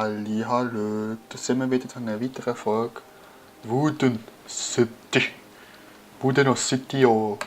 Hallo, da sind wir wieder zu einer weiteren Folge Wooden City. Wooden City, ja. Und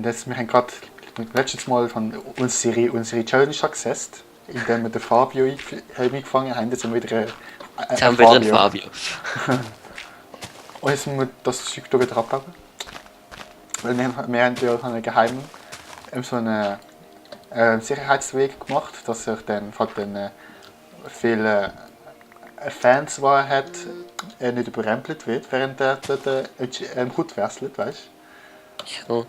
jetzt, wir haben gerade letztes Mal unsere Challenge gesetzt, indem wir den Fabio eingefangen haben. Jetzt sind wir wieder Jetzt haben wir wieder Fabio. Und jetzt müssen wir das Zeug hier wieder abbauen. Weil wir haben ja einen geheimen so einen Sicherheitsweg gemacht, dass er dann von den vielen Fans, die er hat, nicht überrempelt wird, während er den Hut wechselt, weißt du? Ja.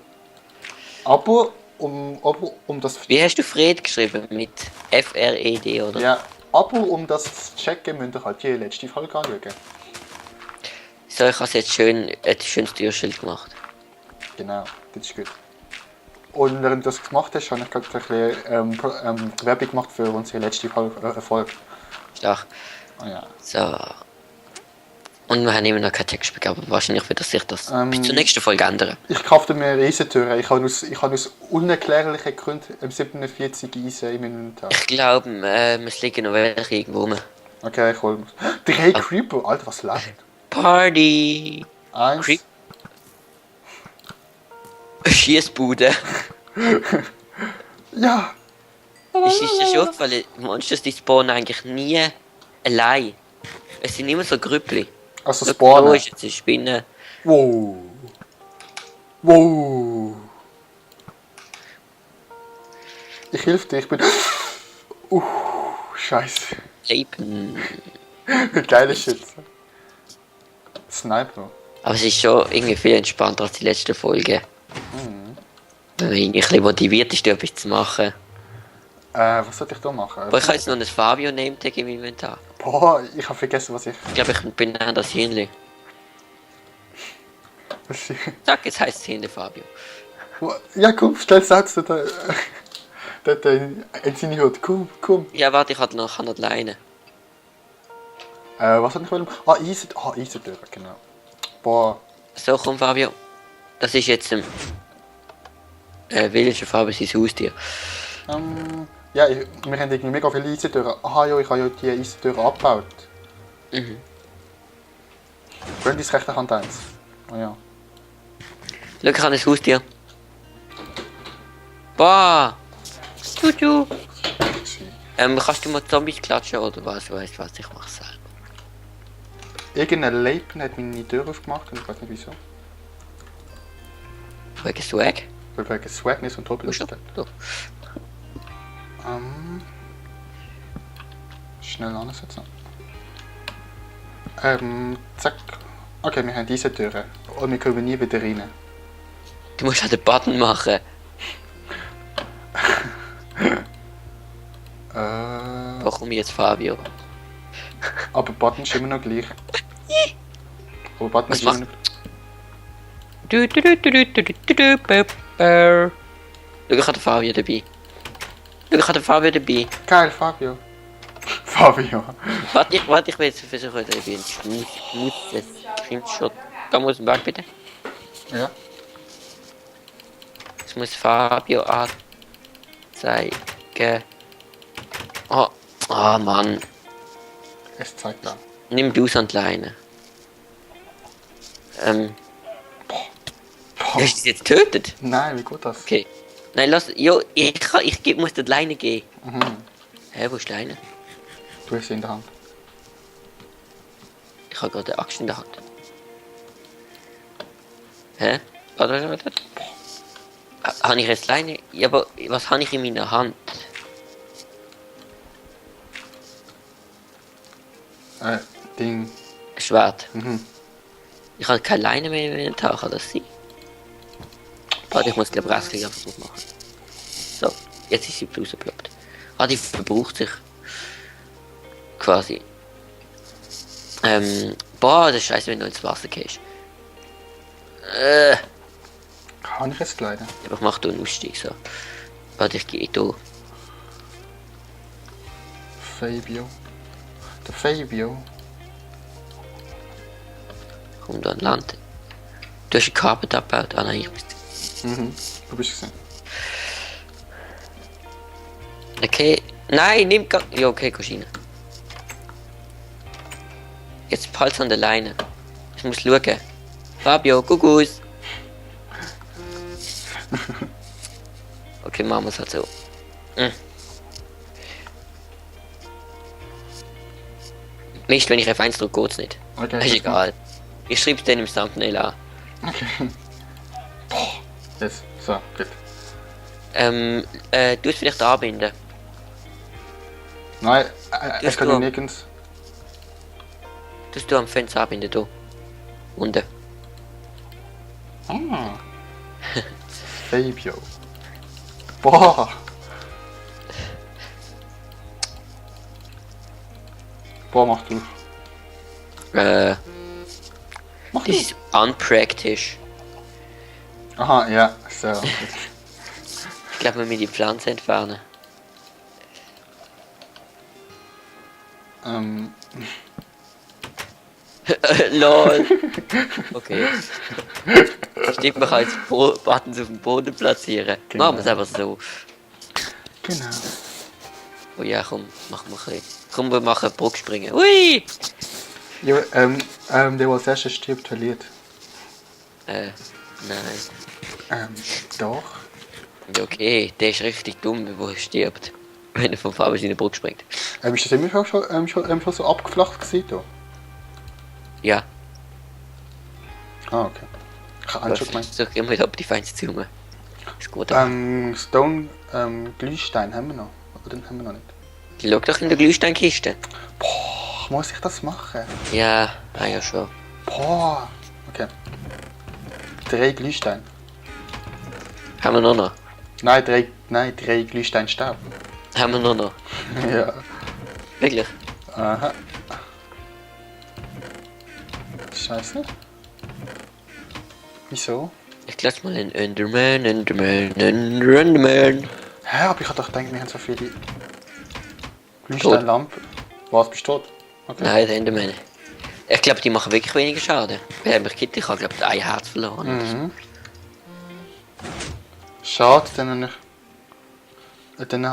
Aber um das... Wie hast du Fred geschrieben? Mit F-R-E-D, oder? Ja, aber um das zu checken, müsst ihr halt die letzte Folge anschauen. So, ich habe es jetzt schön ein schönes Türschild gemacht. Genau, das ist gut. Und während du das gemacht hast, habe ich gerade ein bisschen Werbung gemacht für unsere letzte Folge. Ach. Oh, ja. So. Und wir haben immer noch keinen Text bekommen, aber wahrscheinlich wird sich das bis zur nächsten Folge ändern. Ich kaufte mir eine Eisentüre. Ich habe aus unerklärlichen Gründen 47 Eisen in meinem Inventar. Ich glaube, es liegen noch welche irgendwo rum. Okay, ich hol 3 Creeper, Alter, was läuft? Party! 1. Schießbude. Ja! Ist dir schon aufgefallen, Monsters die spawnen eigentlich nie allein. Es sind immer so Grüppli. Also spawnen? Da ist jetzt eine Spinne. Wow! Wow! Ich helfe dir, ich bin... Scheiße. Leben. Geile Shit. Sniper. Aber es ist schon irgendwie viel entspannter als die letzte Folge. Wenn man irgendwie ein bisschen motiviert ist, etwas zu machen. Was sollte ich da machen? Aber ich habe jetzt noch ein Fabio-Name-Tag im Inventar. Boah, ich habe vergessen, was ich... Ich glaube, ich bin das Hähnchen. Sag, jetzt heisst es Hähnchen Fabio. Ja, komm, stell es aus, da in seine Hut. Komm. Ja, warte, ich habe noch Leine. Was hat ich wollen? Eisentüre, genau. Boah. So, komm Fabio. Das ist jetzt welche Farbe ist sein Haustier? Ja, wir haben irgendwie mega viele Eisentüren. Aha, ja, ich habe ja die Eisentüren abgebaut. Mhm. Brandy's rechte Hand 1. Oh ja. Schau, ich habe ein Haustier. Boah! Tutu! Kannst du mal Zombies klatschen oder was? Weißt du was? Ich mach's selber. Irgendein Leipen hat meine Tür aufgemacht und ich weiß nicht wieso. Wegen Swag? Weil wegen Swagness und Doppelstelle. Schnell ansetzen. Zack. Okay, wir haben diese Türe. Und wir kommen nie wieder rein. Du musst halt den Button machen. Wo komme ich jetzt, Fabio? Aber Button ist immer noch gleich. Aber Button was ist immer noch... Schau, ich habe den Fabio dabei. Geil, Fabio. Fabio. Warte, ich will jetzt versuchen, ein smoothes Screenshot. Da muss ein Weg bitte. Ja. Es muss Fabio anzeigen. Oh Mann. Es zeigt da. Nimm du es an die Leine. Hast du es jetzt getötet? Nein, wie gut das? Okay. Nein, lass. Jo, ich muss dir die Leine geben. Hä, wo ist die Leine? Du hast sie in der Hand. Ich habe gerade eine Axt in der Hand. Hä? Warte. Habe ich jetzt Leine? Ja, aber was habe ich in meiner Hand? Ding. Ein Schwert. Ich habe keine Leine mehr in den Tag, kann das sein? Warte, ich muss glaube ich was machen. So, jetzt ist sie rausgeploppt. Die verbraucht sich. Quasi. Boah, das ist scheiße, wenn du ins Wasser gehst. Kann ich jetzt leider? Aber ich mach hier einen Ausstieg so. Warte, ich gehe hier. Fabio. Der Fabio. Komm da an Land. Du hast ein Carpet abgebaut. Ah nein, ich bist. Du bist gesehen. Okay. Nein, nimm. Ja, okay, geh rein. Jetzt Pals an der Leine. Ich muss schauen. Fabio, Kuckuck. Okay, machen wir es halt so. Mist, wenn ich F1 drücke, geht's nicht. Okay. Ist egal. Ich schreib's dann im Thumbnail an. Okay. Boah. Jetzt. So, gut. Du es vielleicht anbinden. Nein, Das ich kann du- ja nirgends. Du am Fenster anbinden, du. Unten. Ah. Fabio. Boah. Boah, mach du. Mach Das du. ist unpractice. Aha, ja, so. Ich glaube, wir müssen die Pflanze entfernen. Lol. Okay. Stimmt, man kann jetzt Buttons auf dem Boden platzieren. Genau. Machen wir es einfach so. Genau. Oh ja, komm, machen wir ein bisschen. Komm, wir machen Brückspringen. Ui! Ja, der als erstes stirbt, verliert. Nein. Doch. Ja, okay, der ist richtig dumm, wo er stirbt. Wenn er vom Fabius in die Brücke springt. Ist das immer schon so abgeflacht gewesen, da? Ja, Ah, okay. Ich habe schon gemeint. so gehen wir auf die feinste Zunge. Ist gut. Stone, Glühstein haben wir noch. Oder haben wir noch nicht? Schau doch in der Glühsteinkiste. Boah, muss ich das machen? Ja, ja schon. Boah. Okay. 3 Glühstein. Haben wir noch? Nein, 3 Glühsteinstaub. Haben wir noch? Ja. Wirklich? Aha. Scheiße. Wieso? Ich lass mal einen Enderman. Hä, aber ich hab doch gedacht, wir haben so viele Glühsteinlampen. Was, bist du tot? Okay. Nein, der Enderman. Ich glaube, die machen wirklich weniger Schaden. Wer hat mich gekillt? Ich habe, glaube ich, ein Herz verloren. Mhm. Schade, dann nicht. Dann,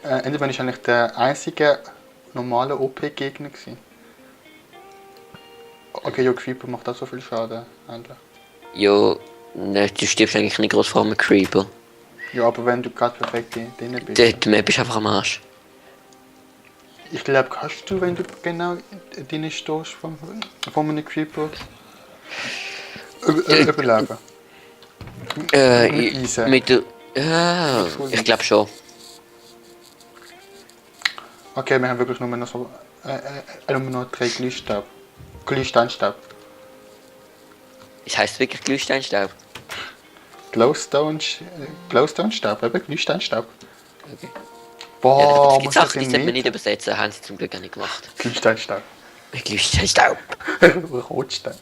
Enderman ist eigentlich der einzige normale OP-Gegner gewesen. Okay, ja, Creeper macht auch so viel Schaden, eigentlich. Jo, ne, du stirbst eigentlich nicht groß vor einem Creeper. Ja, aber wenn du gerade perfekt drin bist. Die Map ist einfach am Arsch. Ich glaube, kannst du, wenn du genau drin stehst, von einem Creeper überleben. Mit Eisen. Mit der... Ja, ich glaube schon. Okay, wir haben wirklich nur noch so nur noch 3 Glühsteinstaub. Es heisst wirklich Glühsteinstaub. Glowstone-Staub, eben Glühsteinstaub. Okay. Ja, Boah, es gibt Sachen, die sollte man nicht übersetzen, haben sie zum Glück auch nicht gemacht. Glühsteinstaub. Glühsteinstaub. Rotstein.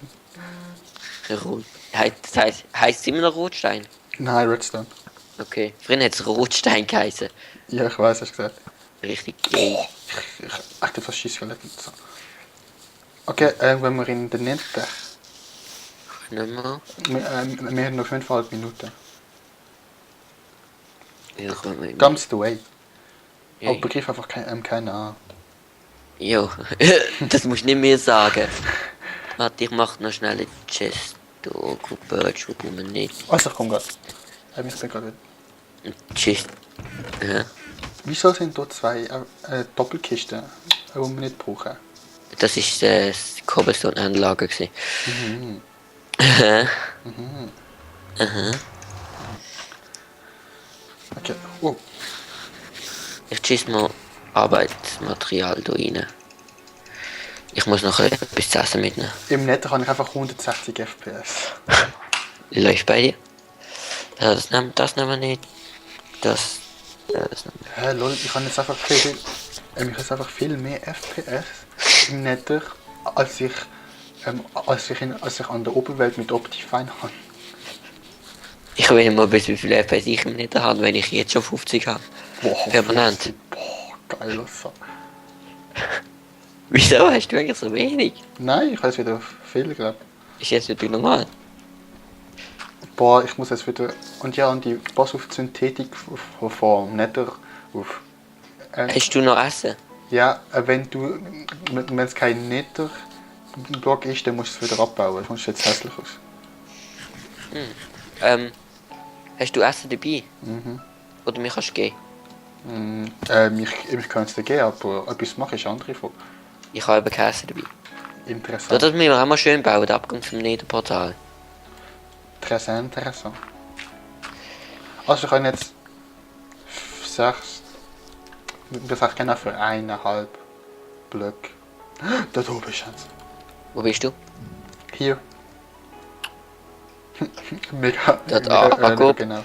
Rot. Heisst es immer noch Rotstein? Nein, Redstone. Okay. Früher hat es Rotstein geheißen. Ja, ich weiß, hast du gesagt. Richtig gay. Ich achte fast Schießverletzung. So. Okay, wenn wir in den Nether. Nicht mehr. Wir haben noch 5,5 Minuten. Ja, komm mal. Ganz the way. Ja, Aber begriff einfach keinen an. jo. Das musst du nicht mehr sagen. Warte, ich mach noch schnell eine Chest. Da, Gruppe, brauchen wir nicht. Also, ich komm grad. Ich bin gerade wieder. Chest. Ja. Wieso sind dort 2 Doppelkisten, die wir nicht brauchen? Das ist das Cobblestone-Anlage gewesen. Mhm. Okay. Oh. Ich schieß mal Arbeitsmaterial da rein. Ich muss noch etwas zu essen mitnehmen. Im Nether habe ich einfach 160 FPS. Läuft bei dir? Ja, das nehmen wir nicht. Das nehmen wir. Hä, lol, ich habe jetzt einfach viel mehr FPS im Nether, als ich an der Oberwelt mit Optifine habe. Ich will mal wissen, wie viel FPS ich im Nether habe, wenn ich jetzt schon 50 habe. Boah, Permanent. Boah, geil. Also. Wieso hast du eigentlich so wenig? Nein, ich habe jetzt wieder viel, glaube Ist jetzt wieder normal? Boah, ich muss jetzt wieder... Und ja, und die Pass auf die Synthetik vom Nether auf... Hast du noch Essen? Ja, wenn es kein Nether-Block ist, dann musst du es wieder abbauen, sonst sieht es hässlich aus. Hast du Essen dabei? Mhm. Oder mir kannst du geben? Ich kann es dir geben, aber etwas machen ist eine andere Frage. Ich habe eben kein Essen dabei. Interessant. Das müssen wir auch mal schön bauen, der Abgang zum Netherportal. Interessant. Also ich kann jetzt 6. Das heißt genau für 1,5 Blöcke. Da oben ist es. Wo bist du? Hier. mega. Dort mega genau.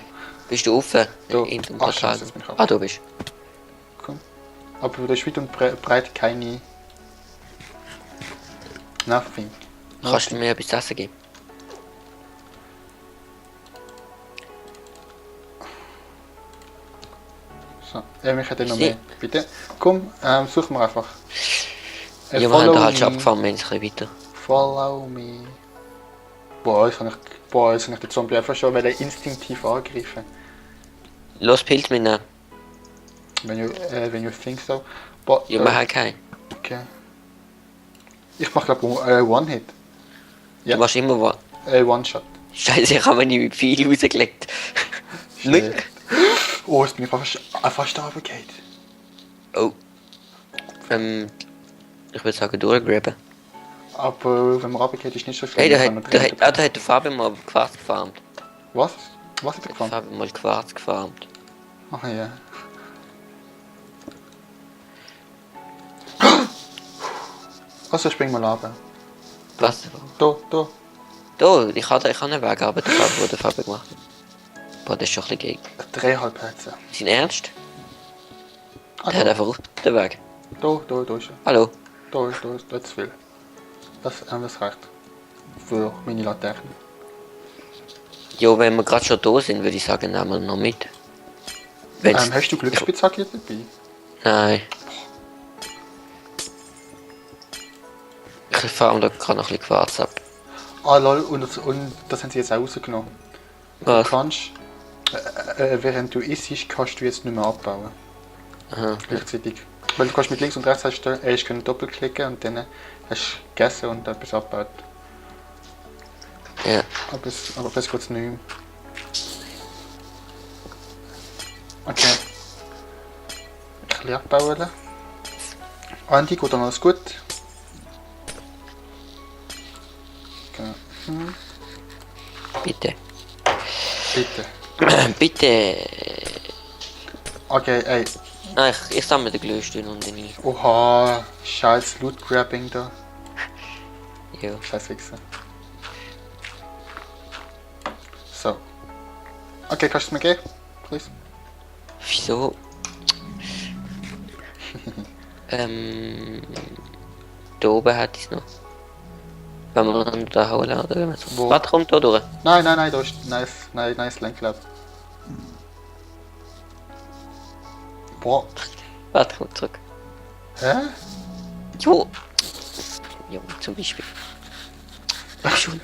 Bist du offen? Da. In dem Ach, Portal? Scheiße, jetzt bin ich ab. Ah, du bist. Komm. Aber da ist weit und breit keine. Nothing. Kannst du mir etwas zu essen geben? So, ich hätte noch Sie- mehr. Bitte. Komm, suchen wir einfach. Ja, wir haben da halt schon abgefahren, wenn es ein bisschen weiter. Follow me. Jetzt kann ich den Zombie einfach schon instinktiv angreifen. Los, Pilz mitnehmen. When you think so. Boah, Ja, wir haben keinen. okay. Ich mach glaube One-Hit. Ja. Du machst immer was. One-Shot. Scheiße, ich habe mir nicht mit viel rausgelegt. Nicht? Oh, jetzt bin ich fast runtergefallen. Oh. Ich würde sagen, durchgraben. Aber wenn man runtergeht, ist nicht so Hey, schlimm. da hat der Fabian mal Quarz gefarmt. Was? Was hat er Der gefahren? Fabian mal Quarz gefarmt. Ach ja. Also spring mal runter. Was? Da. Da, ich habe einen Weg, aber der Fabian gemacht hat. Boah, das ist schon ein bisschen gegen. 3,5 Herzen. Sein Ernst? Ah, Der hat da. einfach auf den Weg. Da ist er. Hallo? Da ist zu viel. Das reicht. Für meine Laterne. Jo, wenn wir gerade schon da sind, würde ich sagen, nehmen wir noch mit. Wenn's... Hast du Glücksspitzhacke dabei? Nein. Ich fahre da gerade noch ein bisschen Quarz ab. Ah lol, und das haben sie jetzt auch rausgenommen. Was? Du kannst, während du isst, kannst du jetzt nicht mehr abbauen. Aha. Gleichzeitig. Weil du kannst mit links und rechts hast du doppelklicken und dann hast du gegessen und etwas abgebaut. Ja. Aber das geht nicht mehr. Okay. Ein bisschen abbauen. Andi, geht dann alles gut? Okay. Bitte. Bitte. Bitte. Okay, ey. Nein, ich sammle den Glühstuhl und den ein. Oha, scheiß Loot-Grabbing da. Ja. Scheiß Wichser. So. Okay, kannst du es mir geben? Please. Wieso? Da oben hätte ich es noch. Wenn wir dann da holen, oder wenn wir so. Wo? Was kommt da durch? Nein, da ist nice Lenklab. Boah. Warte, komm zurück. Hä? Jo! Jo, zum Beispiel. Schon.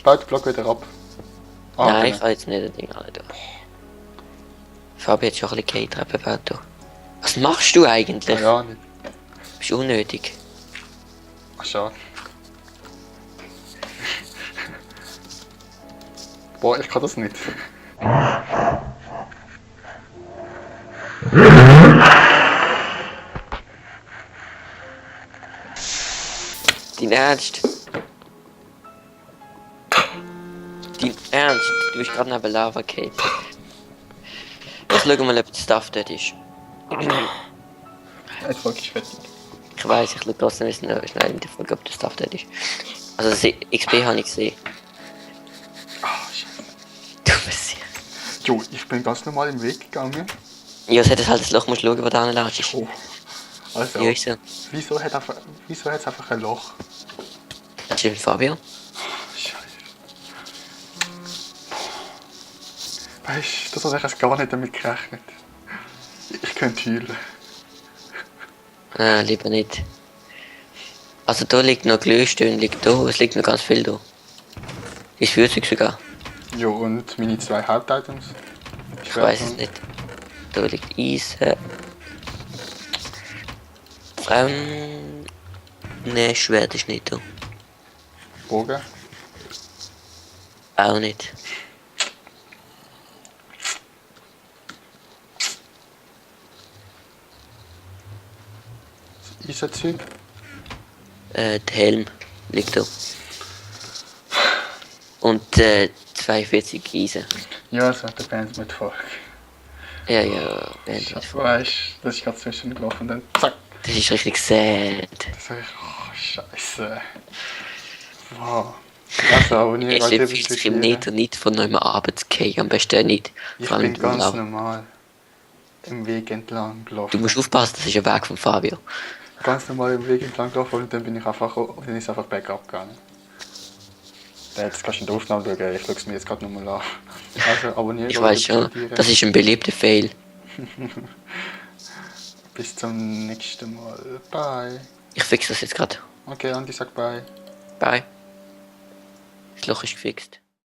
Baut den Block wieder ab. Nein, genau. ich kann jetzt nicht das Ding alle da. Fabi hat schon ein bisschen Treppe gebaut da. Was machst du eigentlich? Ja, nicht. Bist unnötig. Ach, schade. Boah, ich kann das nicht. Dein Ernst? Dein Ernst? Du bist gerade neben Lava Cave. Ich schau mal, ob der Stuff dort ist. Jetzt folge ich fertig. Ich weiss, ich schau trotzdem schnell in der Folge, ob der Stuff dort ist. Also XP habe ich gesehen. Ah, scheiße. Du bist sicher. Jo, ich bin ganz normal im Weg gegangen. Ja, es hat halt das Loch, musst schauen, wo da hinlässt. Oh. Also, Ja, ist so. wieso hat es einfach ein Loch? Schön, Fabio. Scheiße. Weißt du, das habe ich erst gar nicht damit gerechnet. Ich könnte heulen. Lieber nicht. Also da liegt noch Glühstuhl, liegt da, es liegt noch ganz viel da. Ist 40 sogar. Jo, und meine 2 Hauptitems. Ich weiß es nicht. Da liegt Eisen. Ne, Schwert ist nicht da. Bogen. Auch nicht. Eisenzeug. Der Helm liegt da. Und 42 Eisen. Ja, so hat der Band mit Volk. Ja, Band mit vor. Weißt du, das ist gerade zwischengelaufen und dann zack. Das ist richtig sad. Das war ich, oh, Scheiße. Wow. Also, aber nicht Es gerade empfiehlt sich im Nether nicht von neuem Abend zu gehen, am besten nicht. Ich Vor allem bin ganz Blau. normal im Weg entlang Du gelaufen. musst aufpassen, das ist ein Weg von Fabio. Ganz normal im Weg entlang gelaufen und dann bin ich einfach, dann ist es einfach bergab gegangen. Jetzt kannst du in der Aufnahme schauen, ich schaue es mir jetzt gerade nochmal an. Also abonnieren, Ich weiß schon, das ist ein beliebter Fail. Bis zum nächsten Mal. Bye. Ich fixe das jetzt gerade. Okay, Andi sagt bye. Bye. Das Loch ist gefixt.